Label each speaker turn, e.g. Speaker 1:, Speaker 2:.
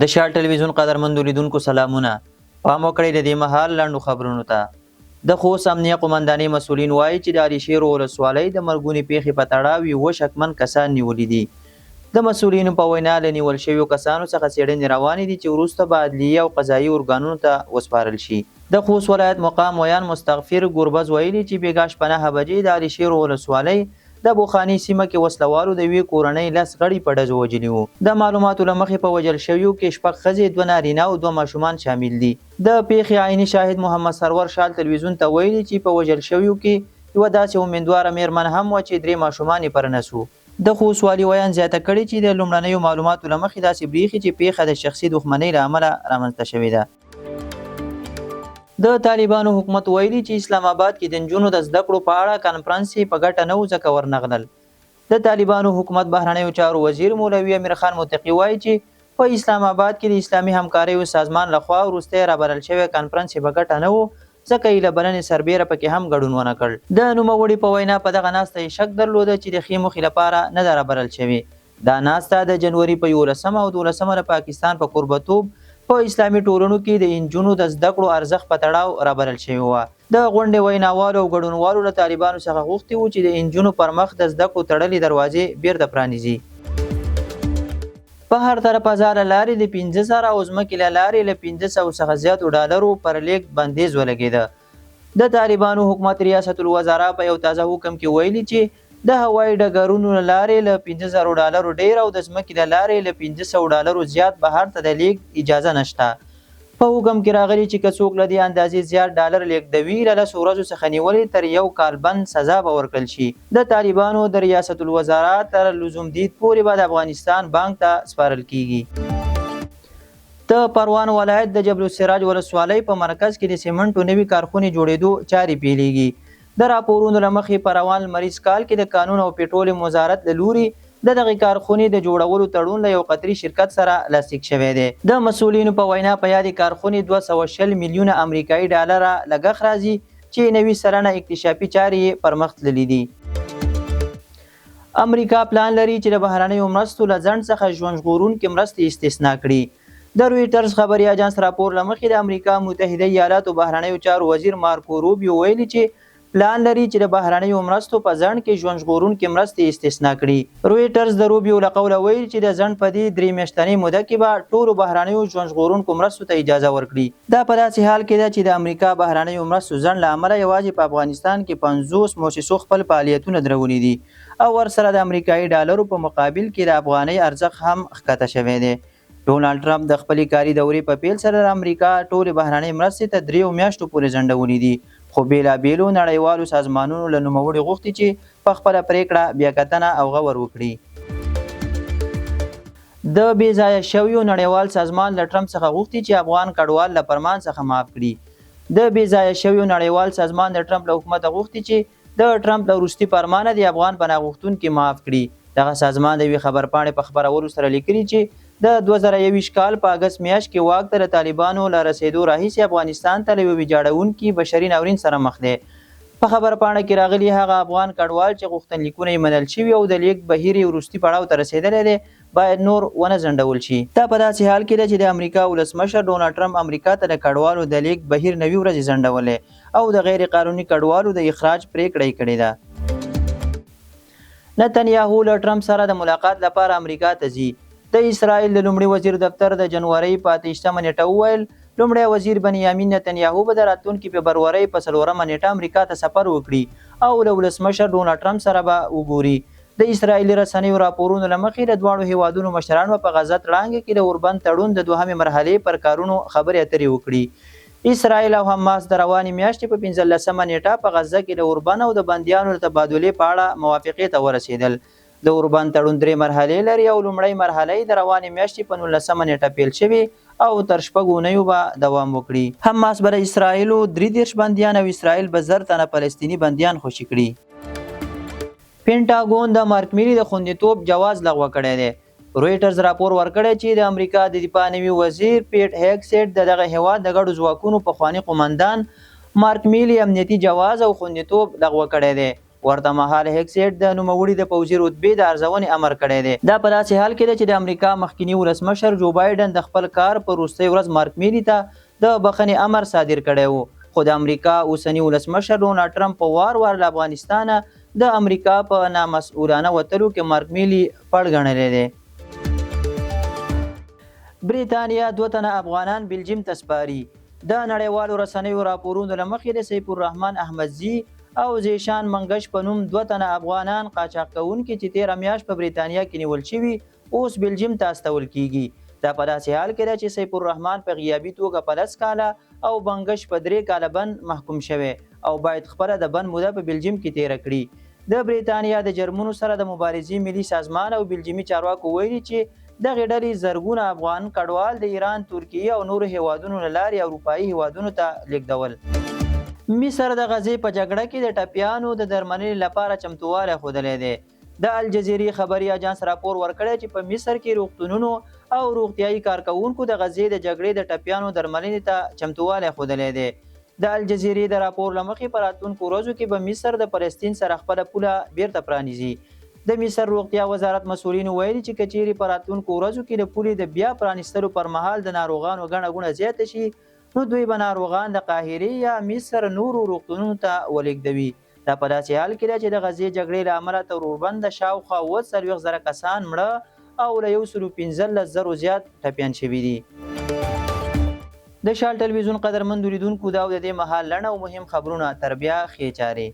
Speaker 1: د شال ټلویزیون قدرمندو لیدونکو سلامونه. پام وکړئ د دې مهال لنډو خبرونو ته. د خوست امنیه قومندانۍ مسؤلین وايي چې د علیشیرو ولسوالۍ د مرګونې پېښې په تړاو یې اووه شکمن کسان نیولي دي. د مسؤلینو په وینا له نیول شویو کسانو څخه څېړنې روانې دي چې وروسته به عدلیې او قضايي ارګانونو ته وسپارل شي. د خوست ولایت مقام ویاند مستغفر ګربز ویلي چې بېګا شپه 9 بجې د علیشیرو ولسوالۍ د ابوخانې سیمه کې وسله والو د یوې کورنۍ 10 غړي په ډزو وژلي وو. د معلوماتو له مخې په وژل شویو کې 6 ښځې، 2 نارینه او 2 ماشومان شامل دي. د پېښې عیني شاهد محمد سرور شال تلویزیون ته ویلي چې په وژل شویو کې یوه داسې امیندواره مېرمن هم وه چې 3 ماشومان یې پر نس وو. د خوست والي ویاند زیاته کړې چې د لومړنیو معلوماتو له مخې داسې برېښي چې پېښه د شخصي دښمنۍ له امله رامنځته شوې ده. د طالبانو حکومت ویلي چې اسلام آباد کې د نجونو د زده کړو په اړه کانفرنس یې په ګټه نه و ځکه ورنغلل. د طالبانو حکومت بهرنیو چارو وزیر مولوي امیرخان متقي وایي چې په اسلام آباد کې د اسلامي همکاریو سازمان لخوا وروستی رابلل شوی کانفرنس یې په ګټه نه و ځکه یې له بلنې سربېره پکې هم ګډون ونه کړ. د نوموړي په وینا په دغه ناسته یې شک درلوده چې د ښې موخې لپاره نه ده رابلل شوې. دا ناسته د جنوري په 11 او 12 د پاکستان په کوربتوب په اسلامي ټولنو کې د انجونو د زده کړو ارزښت په تړاو رابلل شوې وه. د غونډې ویناوالو او ګډونوالو له طالبانو څخه غوښتي وو چې د انجونو پر مخ د زده کړو تړلې دروازې بیرته پرانیزي. بهر ته د فضا له لارې د 5000 او ځمکې له لارې له 500 څخه زیاتو ډالرو پر لېږد بندیز ولګېده. د طالبانو حکومت ریاست الوزرا په یو تازه حکم کې ویلي چې د هوایي ډګرونو له لارې له 5000 ډالرو ډېر او د ځمکې له لارې له 500 ډالرو زیات بهر ته د لېږد اجازه نشته. په حکم کې راغلي چې که څوک له دې اندازې زیات ډالر لېږدوي، له 10 ورځو څخه نیولې تر یو کال بند سزا به ورکړل شي. د طالبانو د ریاست الوزرا تر لزوم دید پورې به د افغانستان بانک ته سپارل کېږي. د پروان ولایت د جبل السراج ولسوالۍ په مرکز کې د سیمنټو نوي کارخونې جوړېدو چارې پیلېږي. د راپورونو له مخې په روان لمریز کال کې د کانونو او پټرولیم وزارت له لوري د دغې کارخونې د جوړولو تړون له یو قطري شرکت سره لاسلیک شوی دی. د مسؤلینو په وینا په یادې کارخونې 220 میلیونه امریکایي ډالره لګښت راځي چې 90% اکتشافي چارې یې پرمخ تللې دي. امریکا پلان لري چې د بهرنیو مرستو له ځنډ څخه ژوند ژغورونکې مرستې استثنا کړي. د رویټرز خبري اژانس راپور له مخې د امریکا متحده ایالاتو بهرنیو چارو وزیر مارکو روبیو ویلي چې پلان لري چې د بهرنیو مرستو په ځنډ کې ژوند ژغورونکې مرستې استثنا کړي. رویټرز د روبیو له قوله ویلي چې د ځنډ په دې 3 میاشتنۍ موده کې به ټولو بهرنیو ژوند ژغورونکو مرستو ته اجازه ورکړي. دا په داسې حال کې ده چې د امریکا بهرنیو مرستو ځنډ له امله یوازې په افغانستان کې 50 موسسو خپل فعالیتونه درولي دي او ورسره د امریکایي ډالرو په مقابل کې د افغانۍ ارزښت هم ښکته شوی دی. ډونالډ ټرمپ د خپلې کاري دورې په پیل سره د امریکا ټولې بهرنۍ مرستې ته 3 میاشتو پورې ځنډولې دي، خو بېلابېلو نړیوالو سازمانونو له نوموړي غوښتي چې په خپله پرېکړه بیاکتنه او غور وکړي. د بې ځایه شویو نړیوال سازمان له ټرمپ څخه غوښتي چې افغان کډوال له فرمان څخه معاف کړي. د بې ځایه شویو نړیوال سازمان د ټرمپ له حکومته غوښتي چې د ټرمپ له وروستي فرمانه دې افغان پناه غوښتونکي معاف کړي. دغه سازمان د یوې خبرپاڼې په خپرولو سره لیکلي چې د 2021 کال په اګست میاشت کې واک ته د طالبانو له رسېدو راهیسې افغانستان ته له یوه ویجاړوونکي بشري ناورین سره مخ دی. په خبرپاڼه کې راغلي، هغه افغان کډوال چې غوښتنلیکونه یې منل شوي او د لېږد بهیر یې وروستي پړاو ته رسېدلی دی، باید نور ونه ځنډول شي. دا په داسې حال کې ده چې د امریکا ولسمشر ډونالډ ټرمپ امریکا ته د کډوالو د لېږد بهیر 90 ورځې ځنډولی او د غیر قانوني کډوالو د اخراج پرېکړه یې کړې ده. نتنیاهو له ټرمپ سره د ملاقات لپاره امریکا ته ځي. د اسرائیل د لومړي وزیر دفتر د جنورۍ په 28مه نېټه وویل، لومړی وزیر بنیامین نتنیاهو به د راتلونکې فبرورۍ په 4مه نېټه امریکا ته سفر وکړي او له ولسمشر ډونالډ ټرمپ سره به وګوري. د اسرائیلي رسنیو راپورونو له مخې، د دواړو هېوادونو مشران به په غزه تړانګې کې د اوربند تړون د دوهمې مرحلې پر کارونو خبرې اترې وکړي. اسرائیل او حماس د روانې میاشتې په 15مه نېټه په غزه کې د اوربند او د بندیانو د تبادلې په اړه موافقې ته ورسېدل. د اوربند تړون 3 مرحلې لري او لومړۍ مرحله یې د روانې میاشتې په 19مه نېټه پیل شوې او تر 6 اونیو به دوام وکړي. حماس به د اسرائیلو 33 بندیان او اسرائیل به 1000 تنه فلسطیني بندیان خوشې کړي. پنټاګون د مارک میلي د خوندیتوب جواز لغوه کړی دی. رویټرز راپور ورکړی چې د امریکا د دفاع نوي وزیر پیټ هیګسیټ د دغه هیواد د ګډو ځواکونو پخواني قومندان مارک میلي امنیتي جواز او خوندیتوب لغوه کړی دی. ورته مهال هیګسیټ د نوموړي د پوځي رتبې د ارزونې امر کړی دی. دا په داسې حال کې ده چې د امریکا مخکیني ولسمشر جو بایډن د خپل کار په وروستۍ ورځ مارک میلي ته د بخښنې امر صادر کړی و، خو د امریکا اوسني ولسمشر ډونالډ ټرمپ په وار وار له افغانستانه د امریکا په نامسؤلانه وتلو کې مارک میلي پړ ګڼلی دی. بریتانیا دوه تنه افغانان بلجیم ته سپاري. د نړیوالو رسنیو راپورونو له مخې د سیف الرحمن احمدزي او زیشان منګش په نوم دوه تنه افغانان قاچاق کوونکي چې تېره میاشت په بریتانیا کې نیول شوي، اوس بلجیم ته استول کېږي. دا په داسې حال کې ده چې سیف الرحمن په غیابي توګه په 10 کاله او بنګش په 3 کاله بند محکوم شوی او باید خپله د بند موده په بلجیم کې تېره کړي. د بریتانیا د جرمونو سره د مبارزې ملي سازمان او بلجیمي چارواکو ویلي چې دغې ډلې زرګونه افغان کډوال د ایران، ترکیې او نورو هېوادونو له لارې اروپايي هېوادونو ته لېږدول. مصر د غزې په جګړه کې د ټپیانو د درملنې لپاره چمتووالی ښودلی دی. د الجزیرې خبري اژانس راپور ورکړی چې په مصر کې روغتونونو او روغتیايي کارکوونکو د غزې د جګړې د ټپیانو درملنې ته چمتووالی ښودلی دی. د الجزیرې د راپور له مخې په راتلونکو ورځو کې به مصر د فلسطین سره خپله پوله بیرته پرانیزي. د مصر روغتیا وزارت مسؤلینو ویلي چې که چیرې په راتلونکو ورځو کې د پولې د بیا پرانیستلو پر مهال د ناروغانو ګڼه ګوڼه زیاته شي نو دوی به ناروغان د قاهرې یا مصر نورو روغتونونو ته ولېږدوي. دا په داسې حال کې ده چې د غزې جګړې له امله تر اوربنده شاوخوا 47 زره کسان مړه او له 115 زرو زیات ټپیان شوي دي. د شال ټلویزیون قدرمندو لیدونکو دا او د دې مهال لنډ او مهم خبرونه. تر بیا ښې چارې.